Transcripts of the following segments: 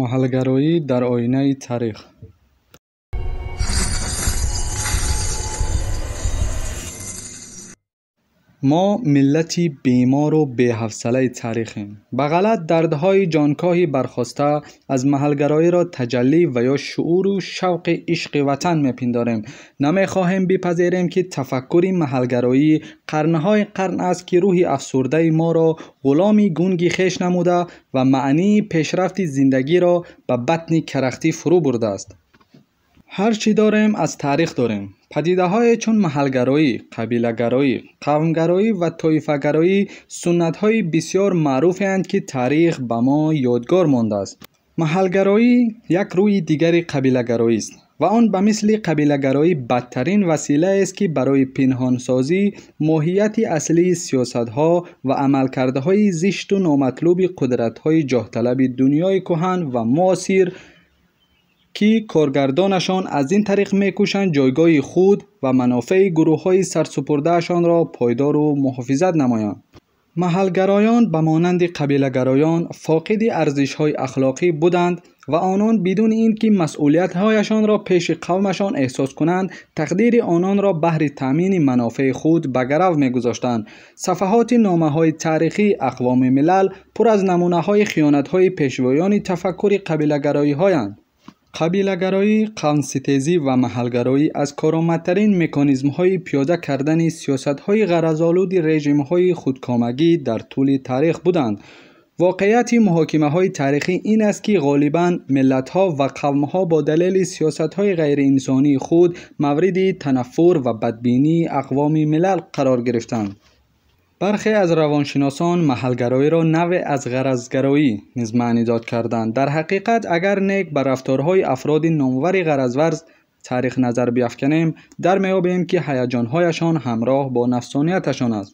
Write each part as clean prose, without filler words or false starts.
Маҳалгароӣ дар оинаи таърих. Мо миллати бемору беҳавсалаи таърихем. Ба ғалат дардҳои ҷонкоҳи бархоста аз маҳалгароиро таҷаллӣ ва ё шууру шавқи ишқи ватан мепиндорем. Намехоҳем бипазирем, ки тафаккури маҳалгароӣ қарнҳои қарн аст, ки рӯҳи афсурдаи моро ғуломи гунги хеш намуда ва маънии пешрафти зиндагиро ба батни карахтӣ фурӯ бурдааст. Ҳар чӣ дорем, аз таърих дорем. Падидаҳое чун маҳалгароӣ, қабилагароӣ, қавмгароӣ ва тоифагароӣ суннатҳои бисёр маъруфеанд, ки таърих ба мо ёдгор мондааст. Маҳалгароӣ як рӯи дигари қабилагароист ва он ба мисли қабилагароӣ бадтарин василаест, ки барои пинҳонсозӣ моҳияти аслии сиёсатҳо ва амалкардҳои зишту номатлуби қудратҳои ҷоҳталаби дунёи кӯҳан ва муосир, ки коргардонашон аз ин тариқ мекӯшанд ҷойгоҳи худ ва манофеи гурӯҳҳои сарсупурдаашонро пойдору муҳофизат намоянд. Маҳалгароён ба монанди қабилагароён фоқиди арзишҳои ахлоқӣ буданд ва онон бидуни ин ки масъулиятҳояшонро пеши қавмашон эҳсос кунанд, тақдири ононро баҳри таъмини манофеи худ ба гарав мегузоштанд. Сафаҳоти номаҳои таърихии ақвоми милал пур аз намунаҳои хиёнатҳои пешвоёни тафаккури қабилагароиҳоянд. Қабилагароӣ, қавмситезӣ ва маҳалгароӣ аз коромадтарин меканизмҳои пиёда кардани сиёсатҳои ғаразолуди режимҳои худкомагӣ дар тӯли таърих буданд. Воқеияти муҳокимаҳои таърихӣ ин аст, ки ғолибан миллатҳо ва қавмҳо бо далели сиёсатҳои ғайриинсонии худ мавриди танаффур ва бадбинии ақвоми милал қарор гирифтанд. Бархе аз равоншиносон маҳалгароиро навъе аз ғаразгароӣ низ маънидод карданд. Дар ҳақиқат, агар нек ба рафторҳои афроди номвари ғаразварз таърих назар биафканем, дар меёбем, ки ҳаяҷонҳояшон ҳамроҳ бо нафсонияташон аст.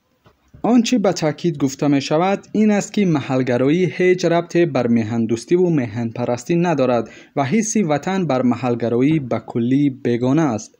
Он чӣ ба таъкид гуфта мешавад, ин аст, ки маҳалгароӣ ҳеҷ рабте бар меҳандӯстиву меҳанпарастӣ надорад ва ҳисси ватан бар маҳалгароӣ ба куллӣ бегона аст.